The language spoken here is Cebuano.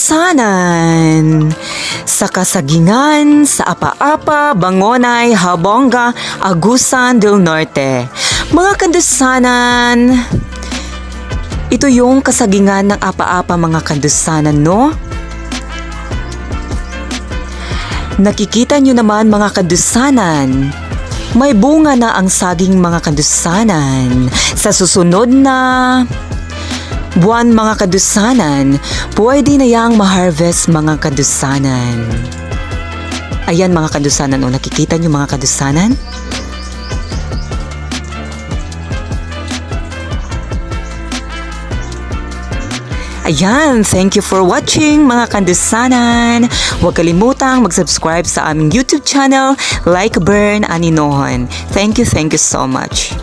Kandusanan. Sa kasagingan sa Apa-Apa, Bangonay, Jabonga, Agusan del Norte. Mga kandusanan, ito yung kasagingan ng Apa-Apa, mga kandusanan, no? Nakikita nyo naman, mga kandusanan, may bunga na ang saging, mga kandusanan. Sa susunod na buwan, mga kandusanan, pwede na yang ma-harvest, mga kandusanan. Ayan, mga kandusanan, o nakikita nyo, mga kandusanan? Ayan, thank you for watching, mga kandusanan. Huwag kalimutang mag-subscribe sa aming YouTube channel, Like Burn Aninohon. Thank you so much.